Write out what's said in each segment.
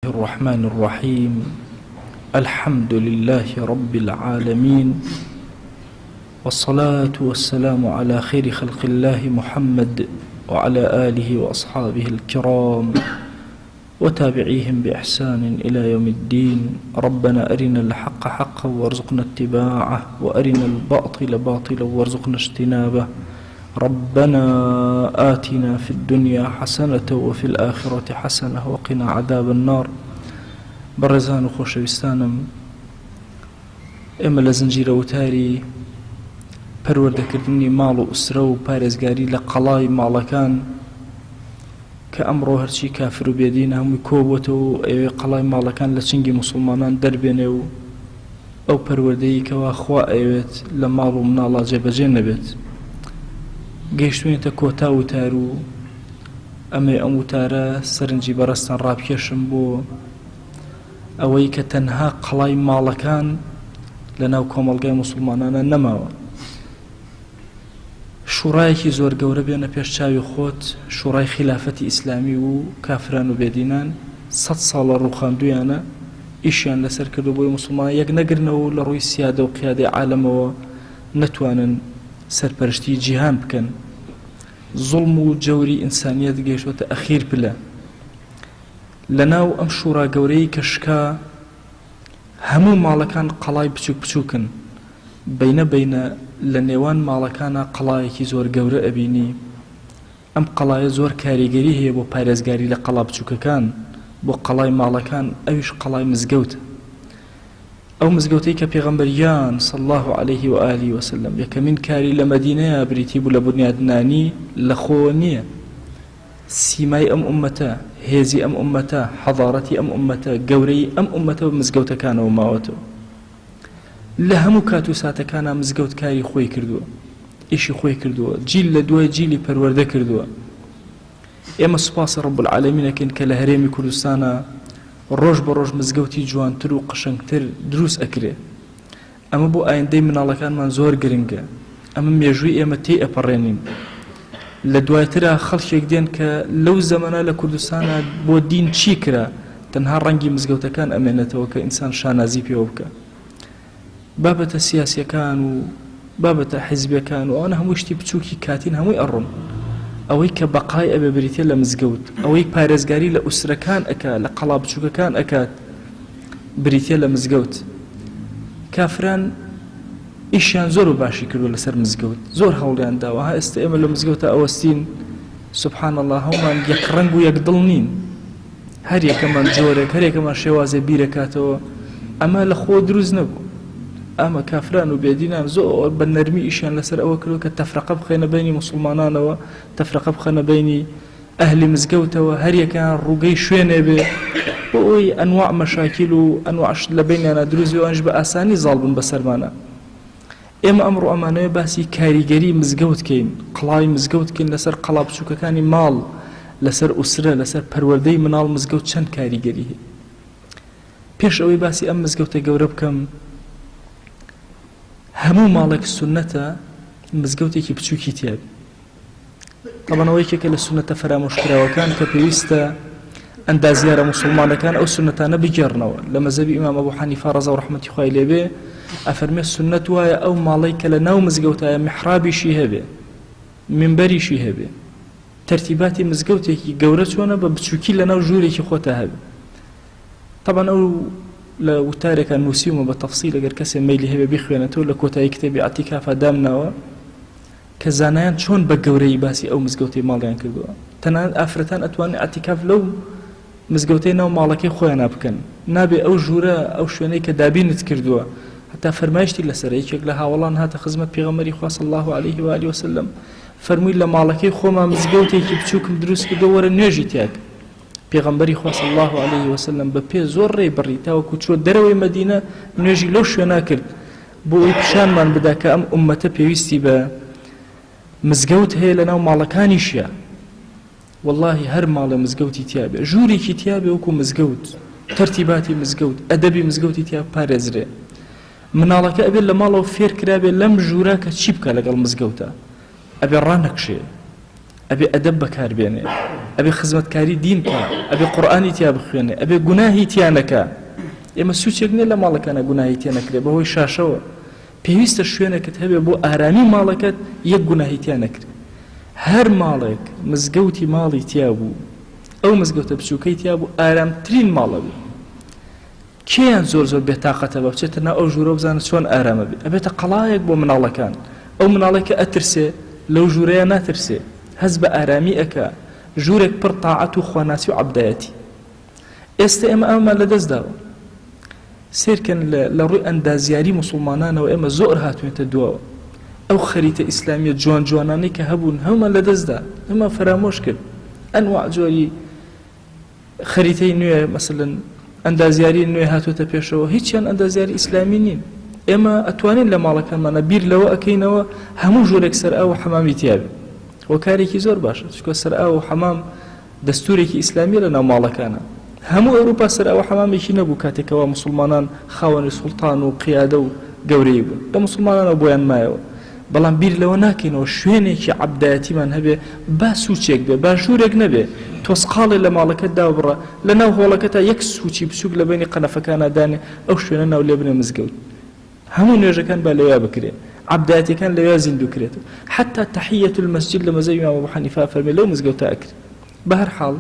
الرحمن الرحیم الحمد لله رب العالمین والصلاة والسلام على خير خلق الله محمد وعلى آله وأصحابه الكرام وتابعيهم بإحسان إلى يوم الدين ربنا أرنا الحق حقا وارزقنا اتباعه وأرنا الباطل باطلا وارزقنا اجتنابه ربنا آتنا في الدنيا حسنة وفي الآخرة حسنة وقنا عذاب النار بەڕێزان و خۆشەویستانم ئێمە لە زنجیرە وتاری پەروەردەکردنی ماڵ و ئوسرە و پارێزگاری لە قەڵای ماڵەکان کە ئەمڕۆ هەرچی کافر و بێدینە هەمووی کۆبووەتەوە و ئەیەوێ قەڵای ماڵەکان لە چنگی موسڵمانان دەربێنێ و ئەو پەروەردەیی کەوا خوا ئەیەوێت لە ماڵ و مناڵا جێبەجێ نەبێت. گەیشتوینەتە کۆتا وتار و ئەمەوێ ئەم وتارە سەرنجی بەڕێزتان ڕابکێشم بۆ ئەوەی کە تەنها قەڵای ماڵەکان لەناو کۆمەڵگای موسڵمانانا نەماوە. شوڕایەکی زۆر گەورە بێنە پێش چاوی خۆت، شوڕای خیلافەتی ئیسلامی و کافران و بێدینان سەد ساڵە ڕووخاندوویانە، ئیشیان لەسەر کردووە بۆی موسڵمانان یەک نەگرنەوە و لە ڕووی سیادە و قیادەی عالەمەوە نەتوانن سەرپەرشتی جیهان بکەن. زوڵم و جەوری ئینسانیەت گەیشتۆتە ئەخیر پلە. لەناو ئەم شوڕا گەورەی کە شکا، هەموو ماڵەکان قەڵای بچوک بچوکن بەینە بەینە لە نێوان ماڵەکانا قەڵایەکی زۆر گەورە ئەبینی ئەم قەڵایە زۆر کاریگەری هەیە بۆ پارێزگاری لە قەڵا بچوکەکان بۆ قەڵای ماڵەکان ئەویش قەڵای مزگەوتە ئەو مزگەوتەی کە پێغەمبەر گیان صلی اللە علیه و آله و سلم یەکەمین کاری لە مەدینەیا بریتی بوو لە بنیادنانی لە خۆوە نییە سیمای ئەم ئوممەتە، هێزی ئەم ئوممەتە، حەزارەتی ئەم ئوممەتە، گەورەیی ئەم ئوممەتە بە مزگەوتەکانەوە ماوەتەوە. لە هەموو کات و ساتەکانا مزگەوت کاری خۆی کردووە، ئیشی خۆی کردووە، جیل لە دوای جیلی پەروەردە کردووە. ئێمە سوپاسی رب العالمین ئەکەین کە لە هەرێمی کوردستانا ڕۆژ بە ڕۆژ مزگەوتی جوانتر و قەشەنگتر دروست ئەکرێ. ئەمە بۆ ئایندەی مناڵەکانمان زۆر گرنگە، ئەمە مێژووی ئێمە تێی ئەپەڕێنین، لە دوایترا خەڵکێک دێن کە لەو زەمەنە لە کوردستانا بۆ دین چی کرا تەنها ڕەنگی مزگەوتەکان ئەمێنێتەوە کە ئینسان شانازی پێوە بکا. بابەتە سیاسیەکان و بابەتە حیزبیەکان و ئەوانە هەمووی شتی بچووکی کاتین هەمووی ئەڕۆن. ئەوەی کە بەقای ئەبێ بریتیە لە مزگەوت، ئەوەی پارێزگاری لە ئوسرەکان ئەکا، لە قەڵا بچووکەکان ئەکات، بریتیە لە مزگەوت. کافران ئیشیان زۆر بە باشی کردوە لەسەر مزگەوت، زۆر هەوڵیان داوە، ها ئێستا ئێمە لە مزگەوتا ئەوەستین سبحان اللە هەموومان یەک ڕەنگ و یەک دڵ نین، هەر یەکەمان جۆرێک، هەر یەکەمان شێوازێ بیرەکاتەوە، ئەمە لە خۆ دروست نەبوو. ئەمە کافران و بێدینان زۆر بە نەرمی ئیشیان لەسەر ئەوە کردوە کە تەفرەقە بخەنە بەینی موسڵمانانەوە، تەفرەقە بخەنە بەینی ئەهلی مزگەوتەوە هەریەکەیان ڕووگەی شوێنێ بێ بۆ ئەوەی ئەنواع مەشاکیل و ئەنواع شت لە بەینیانا دروست بێ ئەوانیش بە ئاسانی زاڵ بن بەسەرمانا. ئێمە ئەمڕۆ ئەمانەوێ باسی کاریگەری مزگەوت کەین، قڵای مزگەوت کەین لەسەر قەڵا بچووکەکانی ماڵ، لەسەر ئوسرە، لەسەر پەروەردەی مناڵ مزگەوت چەند کاریگەری هەیە. پێش ئەوەی باسی ئەم مزگەوتە گەورە بکەم هەموو ماڵێک سوننەتە مزگەوتێکی بچووکی تیابێ. تەبعەن ئەوە یەکێکە لە سوننەتە فەرامۆشکراوەکان کە پێویستە ئەندازیارە موسڵمانەکان ئەو سوننەتانە بگێڕنەوە. لە مەزهەبی ئیمام ئەبو حەنیفە ڕەزا و ڕەحمەتی خوای لێ بێ ئەفەرمێ سوننەت وایە ئەو ماڵەی کە لە ناو مزگەوتایە میحرابیشی هەبێ، مینبەریشی هەبێ. تەرتیباتی مزگەوتێکی گەورە چۆنە بە بچووکی لە ناو ژوورێکی خۆتا هەبێ. تەبعەن ئەو لە وتارێکا نووسیومە بە تەفسیل ئەگەر کەسێ مەیلی هەبێ بیخوێنێتەوە لە کۆتایی کتێبی ئیعتیکافا دامناوە. کە زانایان چۆن بە گەورەیی باسی ئەو مزگەوتەی ماڵیان کردووە، تەنانەت ئافرەتان ئەتوانن ئیعتیکاف لەو مزگەوتەی ناو ماڵەکەی خۆیانا بکەن، نابێ ئەو ژوورە، ئەو شوێنەی کە دابینت کردووە، هەتا فەرمایشتی لەسەرە، یەکێک لە هاوەڵان هاتە خزمەت پێغەمبەری خوا صلی اللە علیه و آله وسلم فەرمووی لە ماڵەکەی خۆما مزگەوتێکی بچووکم دروست کردووە وەرە نوێژی تیا کە. پێغەمبەری خوا صلی اللە علیه وسلم بە پێ زۆر ڕێی بڕی تاوەکو چووە دەرەوەی مەدینە نوێژی لەو شوێنە کرد، بۆ ئەوەی پیشانمان بدا کە ئەم ئوممەتە پێویستی بە مزگەوت هەیە لەناو ماڵەکانیشیا. وەڵاهی هەر ماڵێ مزگەوتی تیابێ، ژوورێکی تیابێ وەکو مزگەوت، تەرتیباتی مزگەوت، ئەدەبی مزگەوتی تیا بپارێزرێ. مناڵەکە ئەبێ لە ماڵەوە فێر کرابێ لەم ژوورە کە چی بکا لەگەڵ مزگەوتا. ئەبێ ڕانەکشێ، ئەبێ ئەدەب بەکار بێنێ. ئەبێ خزمەتکاری دین کا، ئەبێ قورئانی تیا بخوێنێ، ئەبێ گوناهی تیا نەکا. ئێمە سوچێک نیە لە ماڵەکانا گوناهی تێ نەکرێ بەهۆی شاشەوە. پێویستە شوێنێکت هەبێ بۆ ئارامی ماڵەکەت یەک گوناهی تیا نەکرێ. هەر ماڵێک مزگەوتی ماڵی تیا بوو، ئەو مزگەوتە بچووکەی تیا بوو ئارامترین ماڵ ئەبێ. کێیان زۆر زۆر بێتاقەتە بە بچێتە ناو ئەو ژوورە بزانە چۆن ئارامە بێ ئەبێتە قەڵایەک بۆ مناڵەکان ئەو مناڵێک کە ئەترسێ لەو ژوورەیە ناترسێ هەست بە ئارامی ئەکا ژوورێک پڕ تاعەت و خواناسی و عەبدایەتی ئێستا ئێمە ئەمەمان لەدەست داوە سێرکەن لە ڕووی ئەندازیاری موسڵمانانەوە ئێمە زۆر هاتوێتە دواوە ئەو خەریتە ئیسلامیە جوان جوانانەی کە هەبوون هەمومان لەدەستدا هەمان فەرامۆش کرد ئەنواع جۆری خەریتەی نوێ مەسەلەن ئەندازیاری نوێ هاتووەتە پێشەوە هیچیان ئەندازیاری ئیسلامی نین ئێمە ئەتوانین لە ماڵەکانمانە بیر لەوە ئەکەینەوە هەموو ژوورێک سەر ئاو و حەمامی تیابێ هۆکارێکی زۆر باشە چونکە سەر ئاو و حەمام دەستورێکی ئیسلامیە لە ناو ماڵەکانە هەموو ئەوروپا سەر ئاو و حەمامێکی نەبوو کاتێکەوە موسڵمانان خاوەنی سوڵتان و قیادە و گەورەی بوون لە موسڵمانانەوە بۆیان مایەوە بەڵام بیر لەوە ناکەینەوە شوێنێکی عەبدایەتیمان هەبێ با سوچێک بێ با ژوورێک نەبێ تۆزقاڵێ لە ماڵەکەت دابڕە لە ناو هۆڵەکەتا یەک سوچی بچوک لە بەینی قەنەفەکانا دانێ ئەو شوێنە ناو لێ بنێ مزگەوت هەموو نوێژەکان با لەویا بکرێ عەبدایەتیەکان لەویا زیندوو کرێتەوە حەتا تەحیەت المسجد لە مەزهەبی ئیمام ئەبو حەنیفە ئەفەرمێ لەو مزگەوتە ئەکرێ بەهەر حاڵ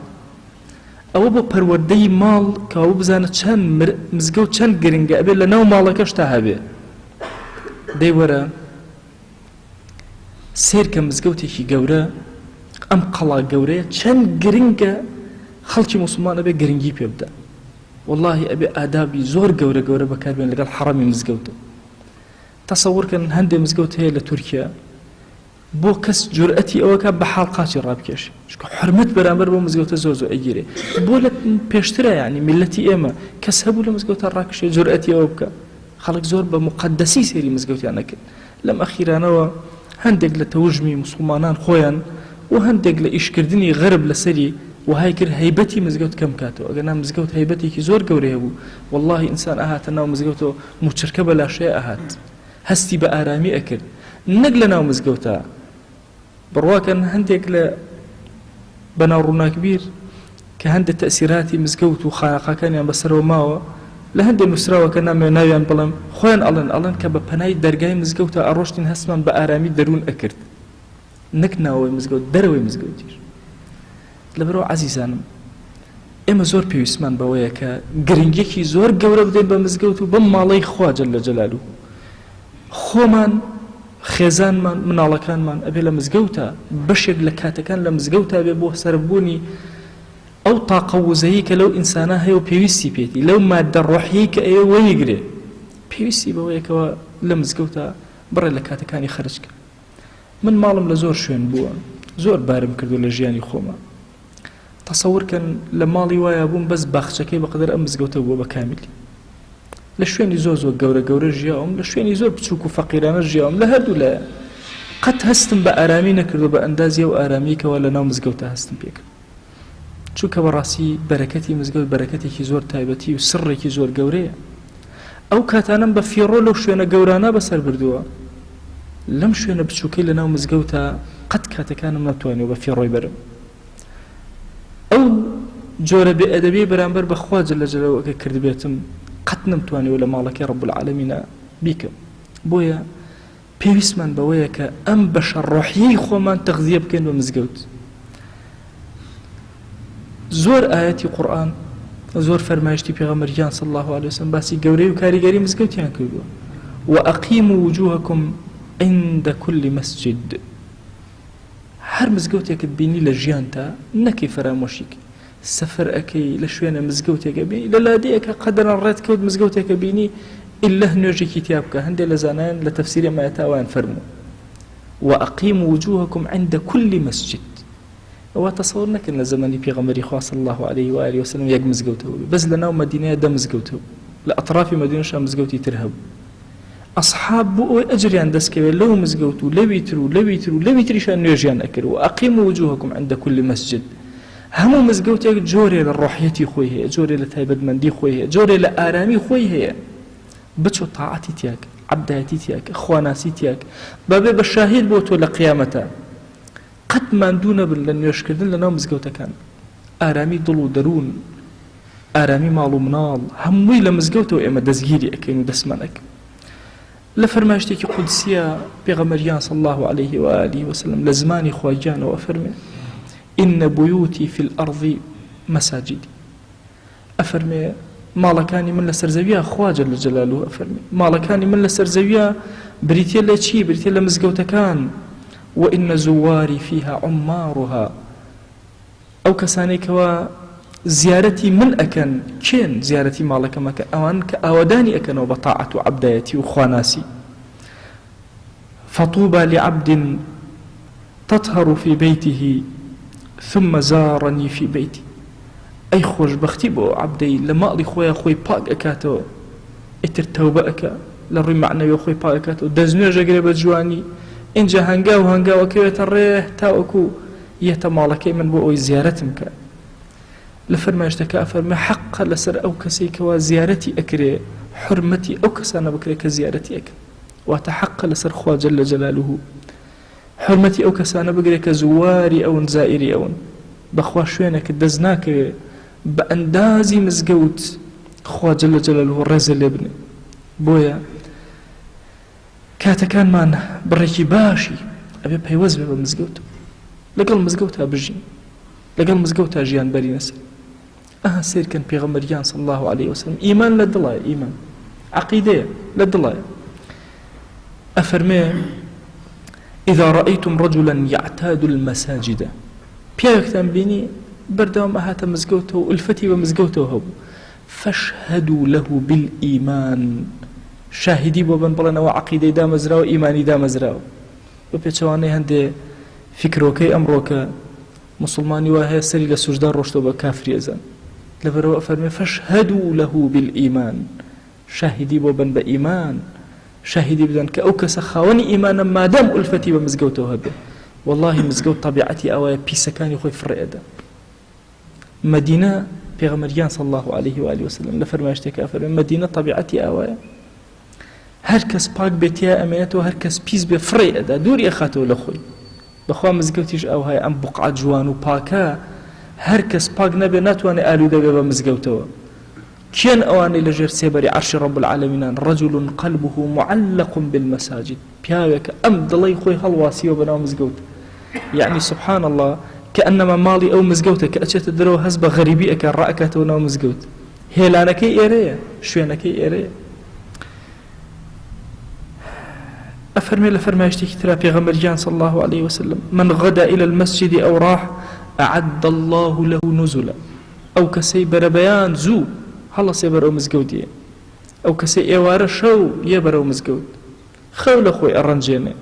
ئەوە بۆ پەروەردەی ماڵ کەوابوو بزانە چەند مزگەوت چەند گرنگە ئەبێ لە ناو ماڵەکەشتا هەبێ دەی وەرە سێرکە مزگەوتێکی گەورە ئەم قەڵا گەورەیە چەند گرنگە خەڵکی موسڵمان ئەبێ گرنگی پێ بدە واللهی ئەبێ ئادابی زۆر گەورە گەورە بەکاربێن لەگەڵ حەڕەمی مزگەوتە تەسەورکەن هەندێ مزگەوت هەیە لە تورکیا بۆ کەس جورئەتی ئەوە کا بە حاڵ قاچی ڕابکێشێ چونکە حورمەت بەرامبەر بۆ مزگەوتە زۆر زۆر ئەگیرێ بۆ لە پێشترا یعنی میلەتی ئێمە کەس هەبوو لە مزگەوتە ڕاکشێ جورئەتی ئەوە بکە خەڵک زۆر بە مقدەسی سەیری مزگەوتیان نەکرد لەم ئەخیرانەوە هەندێک لە تەوژمی مسلمانان خۆیان و هەندێک لە ئیشکردنی غەرب لەسەری وهای کرد هەیبەتی مزگەوت کەم کاتەوە ئەگەر نا مزگەوت هەیبەتێکی زۆر گەورەی هەبوو واللهی ئینسان ئەهاتە ناو مزگەوتەوە موچرکە بە لاشەیە ئەهات هەستی بە ئارامی ئەکرد نەک لە ناو مزگەوتا بڕواکەن هەندێک لە بەناو ڕووناکبیر کە هەندێک تەسیراتی مزگەوت و خانەقاکانیان بەسەرەوە ماوە لە هەندێک نووسراوە کە نامەوێ ناویان بڵێم خۆیان ئەڵێن ئەڵێن کە بە پەنای دەرگای مزگەوتا ئەڕۆشتین هەستمان بە ئارامی دەروون ئەکرد نەک ناوەوەی مزگەوت دەرەوەی مزگەوتیش لەبەرئەوە عەزیزانم ئێمە زۆر پێویستمان بەوەیە کە گرنگیەکی زۆر گەورە بدەین بە مزگەوت و بەم ماڵەی خوا جل جلاله خۆمان خێزانمان مناڵەکانمان ئەبێ لە مزگەوتە بەشێک لە کاتەکان لە مزگەوتا بێ بۆ سەرفبوونی ئەو تاقە وزەیی کە لەو ئینسانە هەیە و پێویستی پێێتی لەو مادە ڕۆحیەی کە ئەوێ وەریگرێ پێویستی بەوەیەکەوە لە مزگەوتە بڕێ لە کاتەکانی خەرجکە من ماڵم لە زۆر شوێن بووە زۆر بارم کردووە لە ژیانی خۆما تەسەور کەن لە ماڵی وایە بووم بەس باخچەکەی بەقدر ئەم مزگەوتە بووە بە کامیلی لە شوێنی زۆر زۆر گەورە گەورە ژیاوم لە شوێنی زۆر بچووک و فەقیرانە ژیاوم لە هەردوو لایە قەت هەستم بە ئارامی نەکردو بە ئەندازی ئەو ئارامیکەوە لە ناو مزگەوتە هەستم پێکرد چونکە بەڕاستی بەرەکەتی مزگەوت بەرەکەتێکی زۆر تایبەتی و سڕێکی زۆر گەورەیە ئەو کاتانەم بە فیڕۆ لەو شوێنە گەورانە بەسەر بردووە لەم شوێنە بچووکەی لەناو مزگەوتە قەت کاتەکانم نەتوانیوە بە فیڕۆی بەرم ئەو جۆرە بێ ئەدەبی بەرامبەر بە خوا جل جلاله کە کردبێتم قەت نەمتوانیوە لە ماڵەکەی رب العالمینە بیکەم بۆیە پێویستمان بەوەیە کە ئەم بەشە ڕۆحیەی خۆمان تەغزیە بکەین بە مزگەوت. زۆر ئایەتی قورئان زۆر فەرمایشتی پێغەمبەر گیان صلی الله علیه وسلم باسی گەورەی و کاریگەری مزگەوتیان کردووە وأقیموا وجوهکم عند كل مسجد هەر مزگەوتێکت بینی لە ژیانتا نەکەی فەرامۆشیکەی سەفەر ئەکەی لە شوێنە مزگەوتێکە بینی لە لادێیەکە قەدەران ڕێت کەوت مزگەوتێکە بینی ئیللە نوێژێکی تیا بکە هەندێک لە زانایان لە تەفسیری ئەم ئایەتە ئەوان فەرموو وأقیموا وجوهکم عند كل مسجد ئەوە تەسەور نەکەن لە زەمەنی پێغەمبەری خوا صلی الله علیه و آله وسلم یەک مزگەوت هەبوو بەس لە ناو مەدینەیە دە مزگەوت هەبوو لە ئەطرافی مەدینەشا مزگەوتی تر هەبوو ئەسحاب بۆ ئەوەی ئەجریان دەست کەوێت لەو مزگەوت و لەوی تر و لەوی تر و لەوی تریشان نوێژیان ئەکرد و أقیموا وجوهکم عند كل مسجد هەموو مزگەوتێک جۆرێ لە ڕۆحیەتی خۆی هەیە، جۆرێ لە تایبەتمەندی خۆی هەیە، جۆرێ لە ئارامی خۆی هەیە. بچۆ تاعەتی تیاکە، عەبدایەتی تیاکە، خواناسی تیاکە. با بێ بە شاهید بۆ تۆ لە قیامەتا. قەت ماندوو نەبن لە نوێژکردن لە ناو مزگەوتەکان. ئارامی دڵ و دەروون، ئارامی ماڵ و مناڵ، هەمووی لە مزگەوتەوە ئێمە دەستگیری ئەکەین و دەستمان ئەکەوێ. لە فەرمایشتێکی قودسیە پێغەمبەر گیان صلی اللە علیه و آله و سلم لە زمانی خوا گیانەوە ئەفەرمێ ان بیوتی فی الارض مساجدی ئەفەرمێ ماڵەکانی من لەسەر زەویە خوا جل جلاله ئەفەرمێ ماڵەکانی من لەسەر زەویە بریتە لە چی بریتە لە مزگەوتەکان وإن زواری فيها عمارها ئەو کەسانەی کەوا زیارەتی من ئەکەن کێن زیارەتی ماڵەکەم ئەکەن ئەوان کە ئاوەدانی ئەکەنەوە بە تاعەت و عەبدایەتی و خواناسی فطوبى لعبد تطهر في بيته ثم زارني في بيتي ئەی خۆشبەختی بۆ عەبدەی لە ماڵی خۆیان خۆی پاک ئەکاتەوە ئیتر تەوبە ئەکا لە ڕووی مەعنەویەوە خۆی پاک ئەکاتەوە دەستنوێژ ئەگرێ بە جوانی ئینجا هەنگاو هەنگاو ئەکەوێتە ڕێ تاوەکو یەتە ماڵەکەی من بۆ ئەوەی زیارەتم کە لە فەرمایشتەکە ئەفەرمێ حەقە لەسەر ئەو کەسەی کەوا زیارەتی ئەکرێ حرمەتی ئەو کەسانە بکرێ کە زیارەتی ئەکەن واتە حەقە لەسەر خوا جل جلاله حرمەتی ئەو کەسانە بگرێ کە زواری ئەون زائیری ئەون بەخوا شوێنێکت دەست ناکەوێ بە ئەندازی مزگەوت خوا جل جلاله ڕێزە لێ بنێ بۆیە کاتەکانمان بڕێکی باشی ئەبێ پەیوەست بێ بە مزگەوت لەگەڵ مزگەوتا بژین لەگەڵ مزگەوتا ژیان بەرینە سەر ئەها سەیرکەن پێغەمبەر گیان صلی الله علیه وسلم ئیمان لە دڵایە ئیمان عقیدەیە لە دڵایە ئەفەرمێ إذا رأيتم رجلا يعتاد المساجد پیاوێکتان بینی بەردەوام ئەهاتە مزگەوتەوە ئولفەتی بە مزگەوتەوە هەبوو فاشهدوا له بالإیمان شاهیدی بۆ بن بڵێنەوە عقیدەی دامەزراوە ئیمانی دامەزراوە بە پێچەوانەی هەندێ فیکرۆکەی ئەمڕۆکە موسڵمانی وا هەیە سەری لە سوجدا ڕۆشتوە بە کافری ئەزان لەبەرئەوە ئەفەرموێ فاشهدوا له بالایمان شاهیدی بۆ بەن بە ئیمان شاهیدی بدەن کە ئەو کەسە خاوەنی ئیمانە مادام ئولفەتی بە مزگەوتەوە هەبێ واللهی مزگەوت تەبیعەتی ئاوایە پیسەکانی خۆی فڕێ ئەدا مەدینە پێغەمبەر گیان صلی الله علیه و آله وسلم لە فەرمایشتێکا فەرموێ مەدینە تەبیعەتی ئاوایە هەر کەس پاک بێ تیا ئەمێنێتەوە هەر کەس پیس بێ فڕێی ئەدا دووری ئەخاتەوە لە خۆی بەخوا مزگەوتیش ئەوهایە ئەم بوقعە جوان و پاکە هەر کەس پاک نەبێ ناتوانێ ئالوودە بێ بە مزگەوتەوە کێن ئەوانەی لە ژێر سێبەری عەرشی رب العالمینان رجل قلبه معلق بالمساجد پیاوێکە ئەم دڵەی خۆی هەڵواسیوە بەناو مزگەوت یعنی سبحان الله کەئەنەما ماڵی ئەو مزگەوتە کە ئەچێتە دەرەوە هەست بە غەریبی ئەکا ڕائەکاتەوە ناو مزگەوت هێلانەکەی ئێرەیە شوێنەکەی ئێرەیە ئەفەرمێ لە فەرمایشتێکی ترا پێغەمبەر گیان صلی الله علیه وسلم من غدا الى المسجد او راح اعد الله له نزلا ئەو کەسەی بەرەبەیان زوو هەڵەسێ بەرەو مزگەوت یە ئەو کەسەی ئێوارە شەو یە بەرەو مزگەوت خەو لە خۆی ئەڕەنجێنێ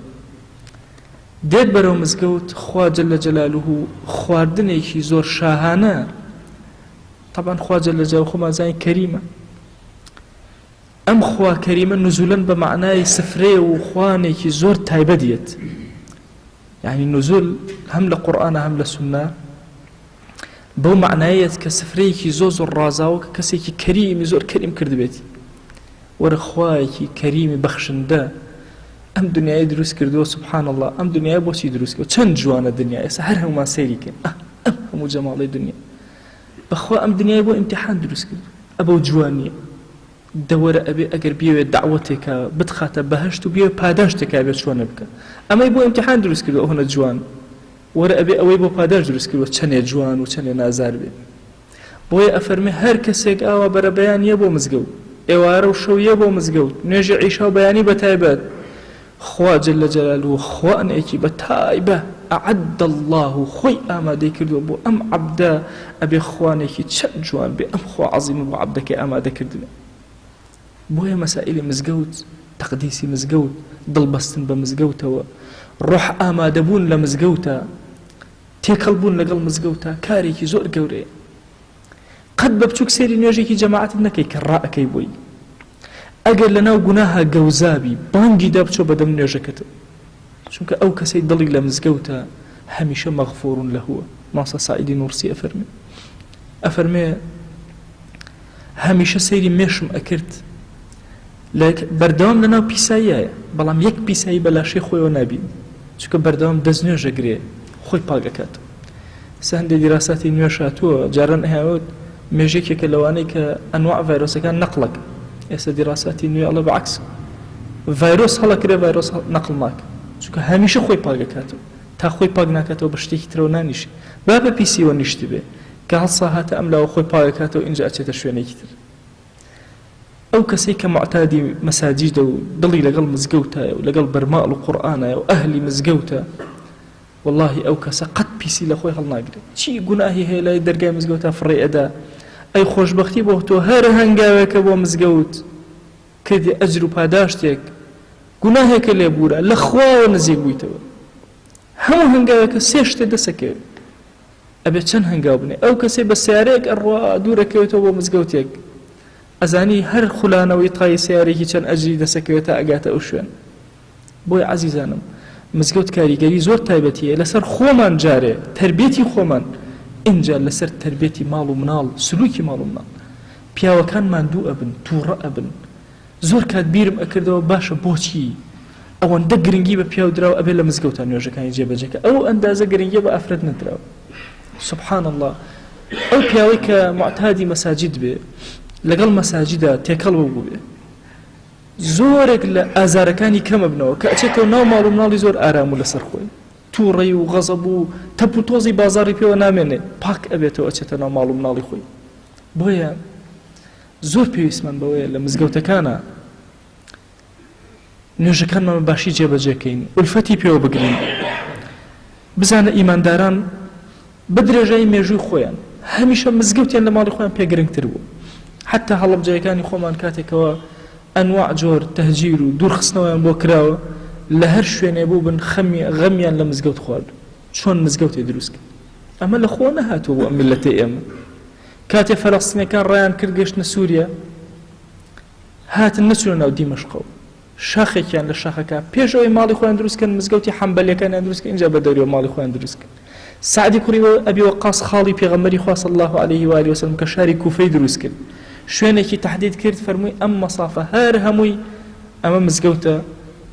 دێت بەرەو مزگەوت خوا جل جلاله خواردنێکی زۆر شاهانە طبعا خوا جل جلاله خۆمان زانین کەریمە ئەم خوا کەریمە نزولەن بە مەعنای سفرەیە و خوانێکی زۆر تایبەت یەت یعنی نزول هەم لە قورئانە هەم لە سوننە بەو مەعنایەت کە سفرەیەکی زۆر زۆر ڕازاوە کە کەسێکی کەریمی زۆر کەریم کردبێتی وەرە خوایەکی کەریمی بەخشندە ئەم دنیای دروست کردووە سبحان الله ئەم دنیای بۆچی دروست کردووە چەند جوانە دنیا ئێستا هەر هەمومان سەیری کەین ئەم هەموو جەماڵی دنیا بەخوا ئەم دنیای بۆ ئیمتیحان دروست کردووە ئەبەو جوانیە دە وەرە ئەبێ ئەگەر بیەوێ دەعوەتێکە بتخاتە بەهەشت و بیەوێ پاداشتێکە ئەبێ چۆنە بکە ئەمەی بۆ ئیمتیحان دروست کردوە ئەوهەنە جوان وەرە ئەبێ ئەوەی بۆ پاداشت دروست کردوە چەنێ جوان و چەنێ نازار بێ بۆیە ئەفەرمێ هەر کەسێک ئاوا بەرەبەیان یە بۆ مزگەوت ئێوارە و شەو یە بۆ مزگەوت نوێژی عیشا و بەیانی بە تایبەت خوا جل جلاله خوانێکی بە تایبە اعد اللە خۆی ئامادەی کردووە بۆ ئەم عەبدە ئەبێ خوانێکی چەند جوان بێ ئەم خوا عەزیمە بۆ عەبدەکەی ئامادە کردبێ بۆیە مەسائلی مزگەوت تەقدیسی مزگەوت دڵبەستن بە مزگەوتەوە ڕۆح ئامادەبوون لە مزگەوتە تێکەڵ بوون لەگەڵ مزگەوتە کارێکی زۆر گەورەیە قەت بە بچوک سەیری نوێژێکی جەماعەتت نەکەی کە ڕائەکەی بۆی ئەگەر لەناو گوناها گەوزابی بانگی دا بچۆ بەدەم نوێژەکەتەوە چونکە ئەو کەسەی دڵی لە مزگەوتە هەمیشە مەغفور لەهوە مامۆستا سعیدی نوڕسی ئەفەرمێ ئەفەرمێ هەمیشە سەیری مێشم ئەکرد لە بەردەوام لەناو پیساییایە بەڵام یەک پیسایی بە لاشەی خۆیەوە نابین چونکە بەردەوام دەست نوێژەگرێ خۆی پاک ئەکات. سە هەندێ دیراساتی نوێش هاتووە جاران ئەیانوت مێژ یەکێکە لەوانەی کە ئەنواع ڤایرۆسەکان نەقڵەکە ئێستا دیراساتی نوێ ئەڵێ بەعکس ڤایرۆس هەڵەکرێ ڤایرۆس نەقڵ ناکە چونکە هەمیشە خۆی پاک ئەکاتەوە تا خۆی پاک ناکاتەوە بە شتێکی ترەوە نانیشێ با بە پیسیەوە نیشتبێ کە هەڵسا هاتە ئەم لاوە خۆی پاک ئەکاتەوە ئینجا ئەچێتە شوێنێکی تر. ئەو کەسەی کە موعتادی مەساجیدە و دڵی لەگەڵ مزگەوتایە و لەگەڵ بەرماڵ و قورئانایە و ئەهلی مزگەوتە وەڵاهی ئەو کەسە قەت پیسی لە خۆی هەڵناگرێت چی گوناهی هەیە لای دەرگای مزگەوتا فڕێ ئەدا ئەی خۆشبەختی بۆ تۆ هەر هەنگاوێکە بۆ مزگەوت کردی ئەجر و پاداشتێک گوناهێکە لێبوورە لە خواوە نزیک بوویتەوە هەموو هەنگاوێکە سێ شتێ دەسەکەوێت ئەبێ چەند هەنگاو بنێ ئەو کەسەی بە سەیارەیەک ئەڕوا دوورەکەوێتەوە بۆ مزگەوتێک ئەزانی هەر خولانەوەی تای سەیارێکی چەند ئەجری دەسەکەوێت تا ئەگاتە ئەو شوێن بۆیە عەزیزانم مزگەوت کاریگەری زۆر تایبەتی هەیە لەسەر خۆمان جارێ تربیەتی خۆمان ئینجا لەسەر تربیەتی ماڵ و مناڵ سلوکی ماڵ و مناڵ پیاوەکان ماندوو ئەبن تووڕە ئەبن زۆر کات بیرم ئەکردەوە باشە بۆچی ئەوەندە گرنگی بە پیاو دراوە ئەبێ لە مزگەوتا نوێژەکانی جێبەجێ کە ئەو ئەندازە گرنگیە بە ئافرەت نەدراوە سبحان اللە ئەو پیاوەی کە معتادی مەساجد بێ لەگەڵ مەساجدا تێکەڵ بوو بێ زۆرێک لە ئازارەکانی کەمە بنەوە کە ئەچێتەوە ناو ماڵ و مناڵی زۆر ئارام و لەسەر خۆی تووڕەی و غەزەب و تەپ و تۆزی بازاڕی پێوە نامێنێ پاک ئەبێتەوە ئەچێتە ناو ماڵ و مناڵی خۆی بۆیە زۆر پێویستمان بەوەیە لە مزگەوتەکانا نوێژەکانمان بە باشی جێبەجێ کەین، ئولفەتی پێوە بگرین. بزانە ئیمانداران بە درێژایی مێژووی خۆیان هەمیشە مزگەوتیان لە ماڵی خۆیان پێ گرنگتر بوو. حتا هەڵەبجەیەکانی خۆمان کاتێکەوە ئەنواع جۆر تەهجیر و دوورخستنەوەیان بۆ کراوە لە هەر شوێنێ بوو بن خەمی غەمیان لە مزگەوت خواردو چۆن مزگەوتێ دروست کرد ئەمە لە خۆ نەهاتووە بۆ ئەم میللەتەی ئێمە کاتێ فەلەستینەکان ڕایان کرد گەشتنە سووریا هاتن نەچوونە ناو دیمەشقەوە شاخێکیان لە شاخەکە پێش ئەوەی ماڵی خۆیان دروست کەن مزگەوتی حەنبەلیەکانیان دروست کەن ئینجا بە دەوریەوە ماڵی خۆیان دروست کەن سەعدی کوڕی ئەبی وەقاس خاڵی پێغەمبەری خوا صلی الله علیه و آله وسلم کە شاری کوفەی دروست کرد شوێنێکی تهدید کرد فەرمووی ئەم مەسافە هەر هەمووی ئەمە مزگەوتە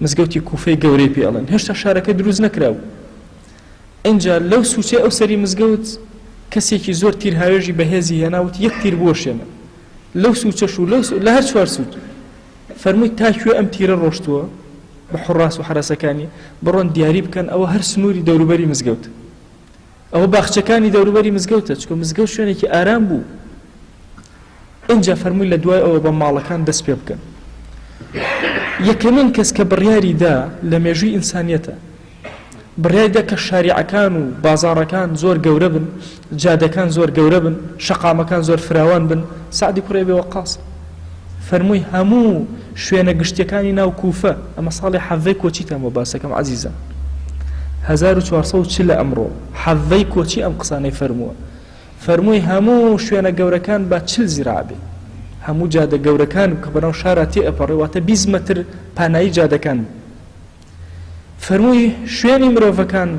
مزگەوتی کوفەی گەورەی پێ ئەڵێن هێشتا شارەکە دروست نەکراو ئینجا لەو سوچەی ئەو سەری مزگەوت کەسێکی زۆر تیرهاوێژی بەهێزی هێنا وتی یەک تیر بوەشێنە لەو سوچەش و لەو لە هەر چوار سوچ فەرمووی تا کوێ ئەم تیرە ڕۆشتووە بە حوڕاس و حەرەسەکانی بڕۆن دیاری بکەن ئەوە هەر سنووری دەوروبەری مزگەوت ئەوە باخچەکانی دەوروبەری مزگەوتە چکە مزگەوت شوێنێکی ئارام بوو ئینجا فەرمووی لە دوای ئەوە بە ماڵەکان دەست پێ بکەن. یەکەمین کەس کە بڕیاری دا لە مێژووی ئینسانیەتە بڕیاری دا کە شاریعەکان و بازاڕەکان زۆر گەورە بن، جادەکان زۆر گەورە بن، شەقامەکان زۆر فراوان بن، سەعدی کوڕی ئەبی وەقاس فەرمووی هەموو شوێنە گشتیەکانی ناو کوفە، ئەمە ساڵی حەڤەی کۆچیتان بۆ باسەکەم عەزیزان، 1440 ئەمڕۆ حەڤەی کۆچی ئەم قسانەی فەرمووە. فەرمووی هەموو شوێنە گەورەکان با 40 زیراع بێ، هەموو جادە گەورەکان کە بەناو شارا تێ ئەپەڕێ واتە 20 مەتر پانایی جادەکان بوو. فەرمووی شوێنی مرۆڤەکان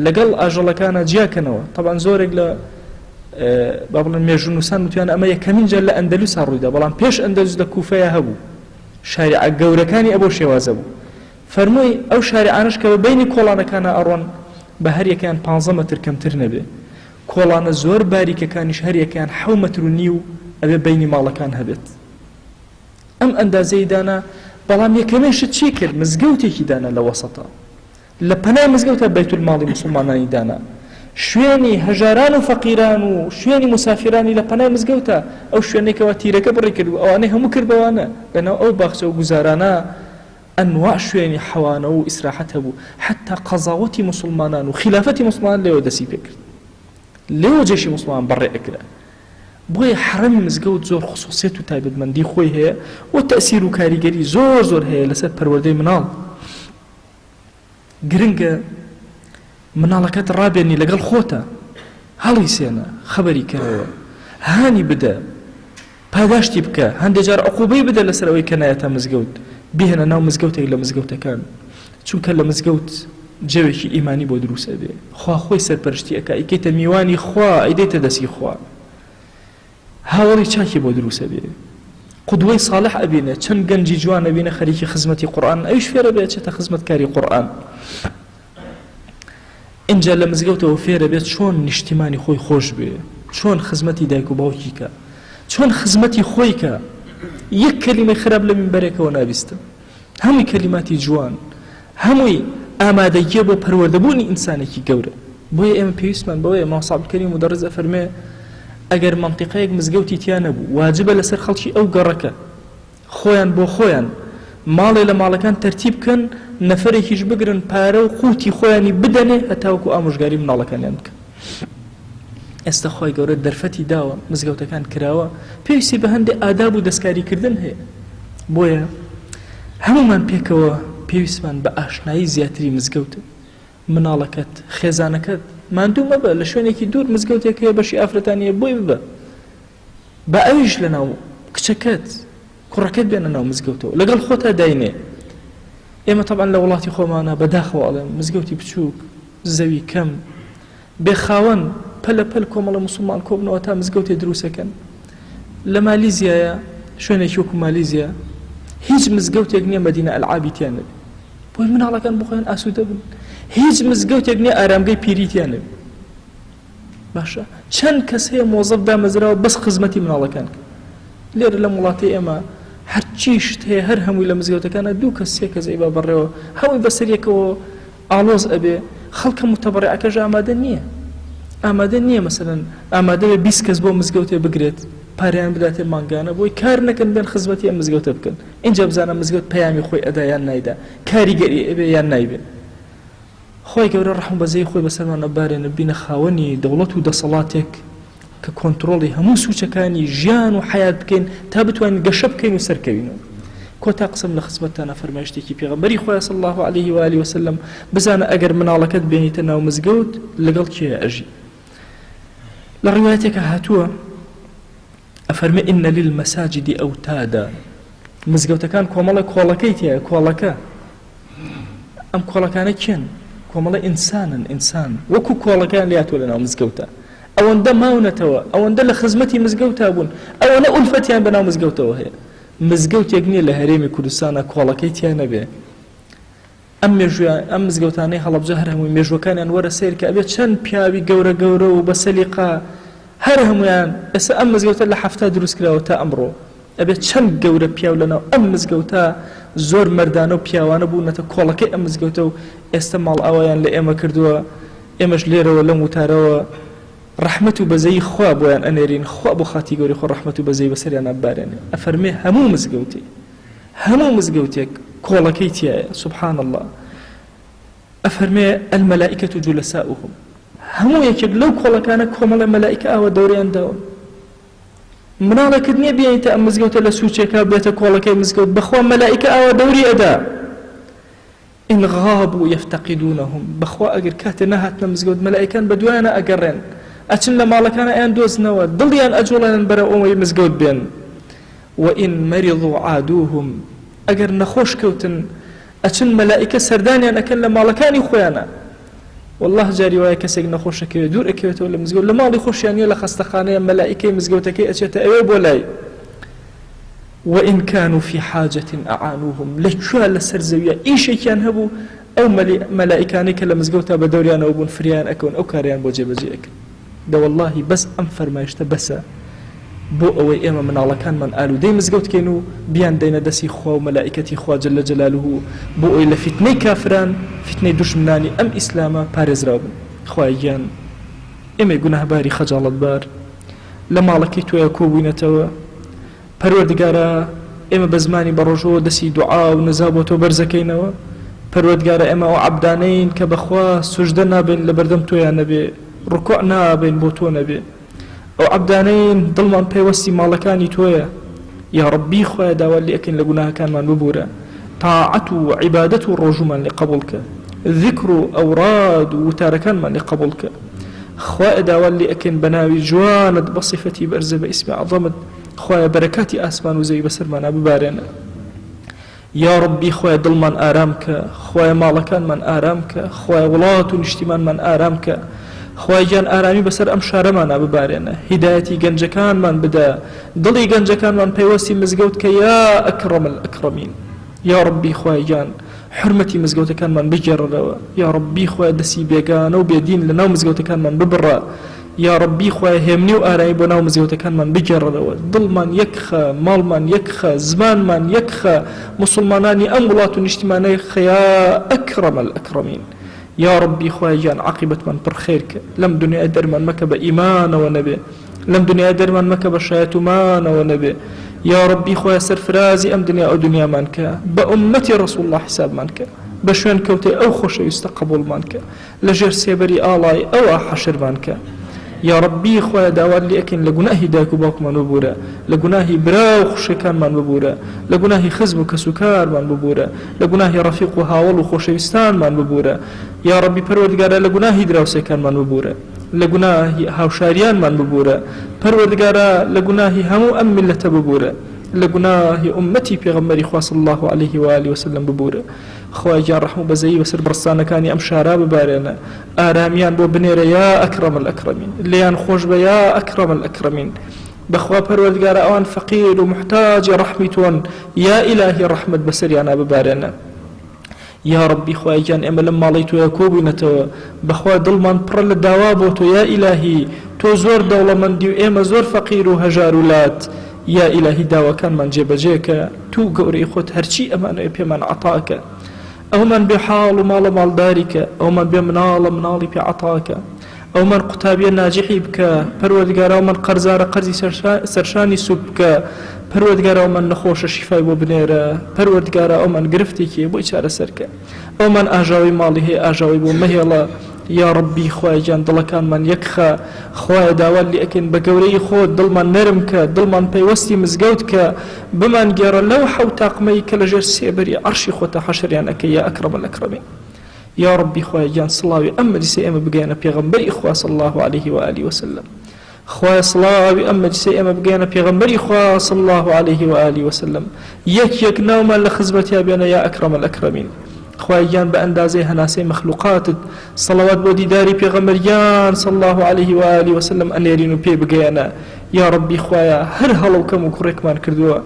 لەگەڵ ئاژەڵەکانا جیا کەنەوە، تەبعەن زۆرێک لە با بڵێن مێژوونووسان وتویانە ئەمە یەکەمین جار لە ئەندەلوسا ڕوویدا، بەڵام پێش ئەندەلوس لە کوفەیا هەبوو، شاریعە گەورەکانی ئەبەو شێوازە بوو. فەرمووی ئەو شاریعانەش کە بە بەینی کۆڵانەکانا ئەڕۆن با هەریەکەیان پانزە مەتر کەمتر نەبێ. کۆڵانە زۆر باریکەکانیش هەریەکەیان حەو مەتر و نیو ئەبێ بەینی ماڵەکان هەبێت. ئەم ئەندازەی دانا، بەڵام یەکەمین شت چی کرد؟ مزگەوتێکی دانا لە وەسەتا. لە پەنای مزگەوتا بەیتولماڵی موسڵمانانی دانا. شوێنی هەژاران و فەقیران و شوێنی موسافیرانی لە پەنای مزگەوتا، ئەو شوێنەی کەوا تیرەکە بڕی کردبوو، ئەوانەی هەموو کرد بەوانە. لەناو ئەو باخچە و گوزارانە ئەنواع شوێنی حەوانەوە و ئیسراحەت هەبوو، حەتتا قەزاوەتی موسڵمانان و خیلافەتی موسڵمانان لێوە دەستی پێ کرد، لێوە جەیشی موسڵمان بەڕێ ئەکرا. بۆیە حەڕەمی مزگەوت زۆر خسوسیەت و تایبەتمەندی خۆی هەیە و تەئسیر و کاریگەری زۆر زۆر هەیە لەسەر پەروەردەی مناڵ. گرنگە مناڵەکەت ڕابێنی لەگەڵ خۆتە، هەڵیسێنە، خەبەری کەرەوە، هانی بدە، پاداشتی بکە، هەندێ جار عقوبەی بدە لەسەر ئەوەی کە نایەتە مزگەوت، بیهێنە ناو مزگەوتێک لە مزگەوتەکان، چونکە لە مزگەوت جەوێکی ئیمانی بۆ دروست ئەبێ، خوا خۆی سەرپەرشتی ئەکا، ئەیکەیتە میوانی خوا، ئەیدەیتە دەستی خوا، هاوەڵی چاکی بۆ دروست ئەبێ، قودوەی ساڵح ئەبینێ، چەند گەنجی جوان ئەبینێ خەریکی خزمەتی قورئانن، ئەویش فێرەبێ ئەچێتە خزمەتکاری قورئان. ئینجا لە مزگەوتەوە فێرەبێت چۆن نیشتیمانی خۆی خۆش بوێ، چۆن خزمەتی دایک و باوکی کا، چۆن خزمەتی خۆی کا، یەک کەلیمەی خراپ لە مینبەرێکەوە نابیستم، هەمووی کەلیماتی جوان، هەمووی ئامادەگیە بۆ پەروەردەبوونی ئینسانێکی گەورە. بۆیە ئێمە پێویستمان بەوەیە، مامۆستا عەبدولکەریم مودەڕیس ئەفەرموێ، ئەگەر مەنتیقەیەک مزگەوتی تیا نەبوو، واجبە لەسەر خەڵکی ئەو گەڕەکە، خۆیان بۆ خۆیان ماڵێ لە ماڵەکان تەرتیب بکەن، نەفەرێکیش بگرن پارە و قوتی خۆیانی بدەنێ هەتاوەکو ئامۆژگاری مناڵەکانیان بکەن. ئێستا خوای گەورە دەرفەتی داوە، مزگەوتەکان کراوە، پێویستی بە هەندێ ئاداب و دەستکاری کردن هەیە. بۆیە هەموومان پێکەوە پێویستمان بە ئاشنایی زیاتری مزگەوتە. مناڵەکەت، خێزانەکەت ماندوو مەبە، لە شوێنێکی دوور مزگەوتێک هەیە بەشی ئافرەتان نییە بۆی ببە. با ئەویش لەناو کچەکەت کوڕەکەت بێنە ناو مزگەوتەوە لەگەڵ خۆتا داینێ. ئێمە تەبعەن لە وڵاتی خۆمانە بەداخەوە ئەڵێم مزگەوتی بچووک زەوی کەم بێ خاوەن پەلە پەل کۆمەڵە موسڵمان کۆبنەوە تا مزگەوتێ دروستەکەن. لە مالیزیایە شوێنێکی وەکو مالیزیا هیچ مزگەوتێک نییە مەدینە ئەلعابی تیا نەبێ بۆی مناڵەکان بۆ خۆیان ئاسوودە بن. هیچ مزگەوتێک نییە ئارامگەی پیری تیا نەبێ. باشە چەند کەس هەیە مۆزەف دامەزراوە بەس خزمەتی مناڵەکان کە لێرە لەم وڵاتی ئێمە هەرچی شت هەیە هەر هەمووی لە مزگەوتەکانە دوو کەس سێ کەس ئەیبا بەڕێوە هەمووی بەسەر یەکەوە ئاڵۆز ئەبێ خەڵکە متەبەڕعەکەش ئامادە نییە ئامادە نییە مەسەلەن ئامادە بێ 20 کەس بۆ مزگەوتێ بگرێت پارەیان بداتێ مانگانە بۆی کار نەکەن بێن خزمەتی ئەم مزگەوتە بکەن اینجا بزانە مزگەوت پەیامی خۆی ئەدا یان نایدا کاریگەری ئەبێ یان نایبێ خوای گەورە ڕەحم و بەزەیی خۆی بەسەرمان ئەبارێنێ ببینە خاوەنی دەوڵەت و دەسەڵاتێک کە کۆنتڕۆڵی هەموو سوچەکانی ژیان و حەیات بکەین تا بتوانین گەشە بکەین و سەرکەوینەوە. کۆتا قسەم لە خزمەتتانە فەرمایشتێکی پێغەمبەری خوایە صلی اللە علیه و آله وسلم بزانە ئەگەر مناڵەکەت بێنیتە ناو مزگەوت لەگەڵ کێ ئەژی لە ڕیوایەتێکا هاتووە ئەفەرمێ ان للمساجد اوتادا مزگەوتەکان کۆمەڵە کۆڵەکەی تایە کۆڵەکە ئەم کۆڵەکانە کێن کۆمەڵە ئینسانن ئینسان وەکو کۆڵەکان لاتوە لەناو مزگەوتە ئەوەندە ماونەتەوە ئەوەندە لە خزمەتی مزگەوتا بوون ئەوەنە ئولفەتیان بەناو مزگەوتەوە هەیە مزگەوتێک نییە لە هەرێمی کوردستانە کۆڵەکەی تیا نەبێ ئەم مێژووە ئەم مزگەوتانەی هەڵەبجە هەر هەمووی مێژووەکانیان وەرە سەیر کە ئەبێ چەند پیاوی گەورە گەورە و بە سەلیقە هەر هەموویان ئێستا ئەم مزگەوتە لە حەفتا دروست کراوە تا ئەمڕۆ ئەبێ چەند گەورە پیاو لەناو ئەم مزگەوتە زۆر مەردانە و پیاوانە بوونەتە کۆڵەکەی ئەم مزگەوتە و ئێستا ماڵئاوایان لە ئێمە کردووە ئێمەش لێرەوە لەم وتارەوە ڕەحمەت و بەزەیی خوا بۆیان ئەنێرین خوا بۆ خاتری گەورەی خۆ ڕەحمەت و بەزەیی بەسەریانا ببارێنێ ئەفەرمێ هەموو مزگەوتێ هەموو مزگەوتێک کۆڵەکەی تیایە سبحان اللە ئەفەرمێ الملائکە جلساؤهم هەموو یەکێک لەو کۆڵەکانە کۆمەڵێ مەلائیکە ئاوا دەوریان داون مناڵێکت نییە بێنیتە ئەم مزگەوتە لە سوچێکا بێتە کۆڵەکەی مزگەوت بەخوا مەلائیکە ئاوا دەوری ئەدا ان غابوا یفتقدونهم بەخوا ئەگەر کاتێ نەهاتنە مزگەوت مەلائیکان بەدوایانا ئەگەڕێن ئەچن لە ماڵەکانا ئەیان دۆزنەوە دڵیان ئەجوڵێنن بەرەو ئەوەی مزگەوت بێن وان مرضوا عادوهم ئەگەر نەخۆش کەوتن ئەچن مەلائیکە سەردانیان ئەکەن لە ماڵەکانی خۆیانا والله جاری وایە کەسێک نەخۆشەکەوێت دوور ئەکەوێتەوە لە مزگەوت لە ماڵی خۆشیان نیە لە خەستەخانەیە مەلائیکەی مزگەوتەکەی ئەچێتە ئەوێ بۆ لای وان کانوا فی حاجە اعانوهم لە کوێ لەسەر زەویە ئیشێکیان هەبوو ئەو مەلائیکانەی کە لە مزگەوتا بە دەوریانەوە بوون فریایان ئەکەون ئەو کارەیان بۆ جێبەجێ ئەکەن دە وەڵاهی بەس ئەم فەرمایشتە بەسە بۆ ئەوەی ئێمە مناڵەکانمان ئالوودەی مزگەوت کەین و بیان دەینە دەستی خوا و مەلائیکەتی خوا جل جلاله بۆ ئەوەی لە فیتنەی کافران فیتنەی دوژمنانی ئەم ئیسلامە پارێزراو بن خوایە گیان ئێمەی گوناهباری خەجاڵەتبار لە ماڵەکەی تۆیا کۆبووینەتەوە پەروەردگارا ئێمە بە زمانی بەڕۆژووەوە دەستی دوعا و نزا بۆ تۆ بەرزەکەینەوە، پەروەردگارا ئێمە ئەو عەبدانەین کە بەخوا سوجدە نابەین لەبەردەم تۆیا نەبێ، ڕکوع نابەین بۆ تۆ نەبێ، ئەو عەبدانەین دڵمان پەیوەستی ماڵەکانی تۆیە، یاڕەبی خوایە داوات لێ ئەکەین لە گوناهەکانمان ببورە، تاعەت و عیبادەت و ڕۆژوومان لێ قەبوڵ کە، زیکر و ئەوراد و وتارەکانمان لێ قەبوڵ کە، خوایە داوات لێ ئەکەین بەناوی جوانت بە سیفەتی بەرزت بە ئیسمی عەزەمت، خوایە بەرەکاتی ئاسمان و زەوی بەسەرمانا ببارێنە یاڕەبی خوایە دڵمان ئارام کە خوایە ماڵەکانمان ئارام کە خوایە وڵات و نیشتیمانمان ئارام کە خوایە گیان ئارامی بەسەر ئەم شارەمانا ببارێنە هیدایەتی گەنجەکانمان بدە دڵی گەنجەکانمان پەیوەستی مزگەوت کە یا ئەکرەم الاکرمین یاڕەبی خوایە گیان. حورمەتی مزگەوتەکانمان بگێڕەرەوە یاڕەبی خوایە دەسی بێگانە و بێدین لەناو مزگەوتەکانمان ببڕە یاڕەبی خوایە هێمنی و ئارامی بۆ ناو مزگەوتەکانمان بگێڕەرەوە دڵمان یەک خە ماڵمان یەک خە زمانمان یەک خە موسڵمانانی ئەم وڵات و نیشتیمانە یەک خە یا اکرم الاکرمین یاڕەبی خوایە گیان عاقیبەتمان پڕ خێر کە لەم دنیایە دەرمان مەکە بە ئیمانەوە نەبێ لەم دنیایە دەرمان مەکە بە شایەت و مانەوە نەبێ یاڕەبی خوایە سەرفرازی ئەم دنیا ئەو دنیامان کە بە ئوممەتی ڕسول اللە حیسابمان کە بە شوێن کەوتەی ئەو خۆشەویستە قبوڵمان کە لە ژێر سێبەری ئاڵای ئەوا حەشرمان کە یاڕەبی خوایە داوات لێ ئەکەین لە گوناهی دایک و باوکمان ببورە لە گوناهی برا و خوشکەکانمان ببورە لە گوناهی خزم و کەسوکارمان ببورە لە گوناهی ڕەفیق و هاوەڵ و خۆشەویستانمان ببورە یاڕەبی پەروەردگارا لە گوناهی دراوسێکانمان ببورە لە گوناهی هاوشاریانمان ببورە پەروەردگارا لە گوناهی هەموو ئەم میللەتە ببورە لە گوناهی ئوممەتی پێغەمبەری خوا صلی اللە علیه و آله وسلم ببورە خوایە گیان ڕەحم و بەزەیی بەسەر گۆڕستانەکانی ئەم شارا ببارێنە ئارامیان بۆ بنێرە یا اکرم الاکرمین لێیان خۆش بە یا اکرم الاکرمین بەخوا پەروەردگارا ئەوان فەقیر و موحتاجی ڕەحمی تۆن یا ئیلاهی ڕەحمت بەسەریانا ببارێنە یاڕەبی خوایە گیان ئێمە لەم ماڵەی تۆیا کۆبووینەتەوە بەخوا دڵمان پڕە لە داوا بۆ تۆ یا ئیلاهی تۆ زۆر دەوڵەمەندی و ئێمە زۆر فەقیر و هەژار و لات یا ئیلاهی داواکانمان جێبەجێ کە توو گەورەی خۆت هەرچی ئەمانەوێ پێمان عەتا کە ئەومان بێ حاڵ و ماڵە ماڵداری کە ئەومان بێ مناڵە مناڵی پێ عەتا کە ئەومان قوتابیە ناجحی بکە پەروەردگارا ئەومان قەرزارە قەرزی سەرشانی سوک بکە پەروەردگارا ئەومان نەخۆشە شیفای بۆ بنێرە پەروەردگارا ئەومان گرفتێکی هەیە بۆی چارەسەر کە ئەومان ئاژاوەی ماڵی هەیە ئاژاوەی بۆ مەهێڵە یاڕەبی خوایە گیان دڵەکانمان یەک خە خوایە داوات لێ ئەکەین بە گەورەیی خۆت دڵمان نەرم کە دڵمان پەیوەستی مزگەوت کە بمانگێڕە لەو حەوت تاقمەی کە لەژێر سێبەری عەرشی خۆتا حەشریان ئەکەی یا اکرم الاکرمین. یاڕەبی خوایە گیان سڵاوی ئەم مەجلیسەی ئێمە بگەیەنە پێغەمبەری خوا صلی اللە علیه و آله وسلم خوایە سڵاوی ئەم مەجلیسەی ئێمە بگەیەنە پێغەمبەری خوا صلی اللە علیه و آله وسلم یەک یەک ناومان لە خزمەتیا بێنە یا اکرم الاکرمین خوایە گیان بە ئەندازەی هەناسەی مەخلوقاتت صلوات بۆ دیداری پێغەمبەر گیان صلی اللە علیه و آله وسلم ئەنێرین و پێی بگەیەنە یا ڕەبی خوایە هەر هەڵە و کەم و کوڕێکمان کردووە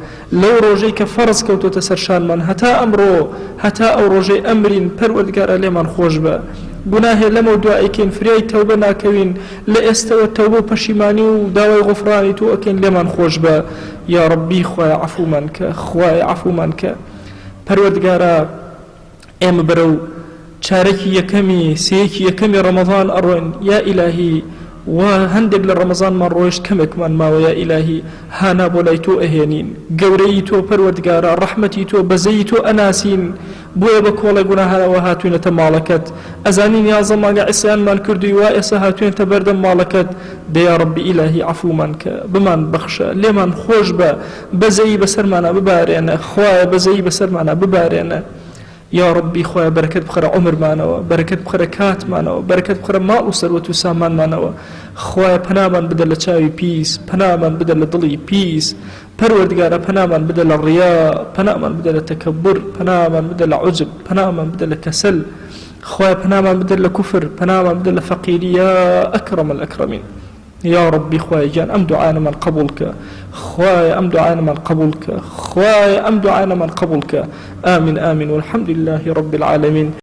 لەو ڕۆژەی کە فەرز کەوتۆتە سەر شانمان هەتا ئەمڕۆ هەتا ئەو ڕۆژەی ئەمرین پەروەردگارا لێمان خۆش بە گوناهێ لەمەو دوا ئەیکەین فریای تەوبە ناکەوین لە ئێستەوە تەوبە و پەشیمانی و داوای غوفرانی تۆ ئەکەین لێمان خۆش بە یاڕەبی خوایە عەفومان کە خوایە عەفومان کە پەروەردگارا ئێمە بەرەو چارەکی یەکەمی سێیەکی یەکەمی ڕەمەزان ئەڕۆین یا ئیلاهی وا هەندێک لە ڕەمەزانمان ڕۆیشت کەمێکمان ماوە یا ئیلاهی هانا بۆ لای تۆ ئەهێنین گەورەیی تۆ پەروەردگارا ڕەحمەتی تۆ بەزەیی تۆ ئەناسین بۆیە بە کۆڵێ گوناهانەوە هاتوینەتە ماڵەکەت ئەزانین یازدە مانگە عیسیانمان کردووی وا ئێستا هاتوینەتە بەردەم ماڵەکەت دە یا ڕەبی ئیلاهی عەفومان کە بمان بەخشە لێمان خۆش بە بەزەیی بەسەرمانا ببارێنە خوایە بەزەیی بەسەرمانا ببارێنە یاڕەبی خوایە بەرەکەت بخەرە عومرمانەوە بەرەکەت بخەرە کاتمانەوە بەرەکەت بخەرە ماڵ و سەروەت و سامانمانەوە خوایە پەنامان بدە لە چاوی پیس پەنامان بدە لە دڵی پیس پەروەردگارا پەنامان بدە لە ڕیا پەنامان بدە لە تەکەبور پەنامان بدە لە عوجب پەنامان بدە لە کەسەل خوایە پەنامان بدە لە کوفر پەنامان بدە لە فەقیری یا ئەکرەم الئەکرەمین یاڕەبی خوایە گیان ئەم دوعایانەمان قبوڵ کە خوایە ئەم دوعایانەمان قبوڵ کە خوایە ئەم دوعایانەمان قبوڵ کە آمین آمین والحمد لله رب العالمین.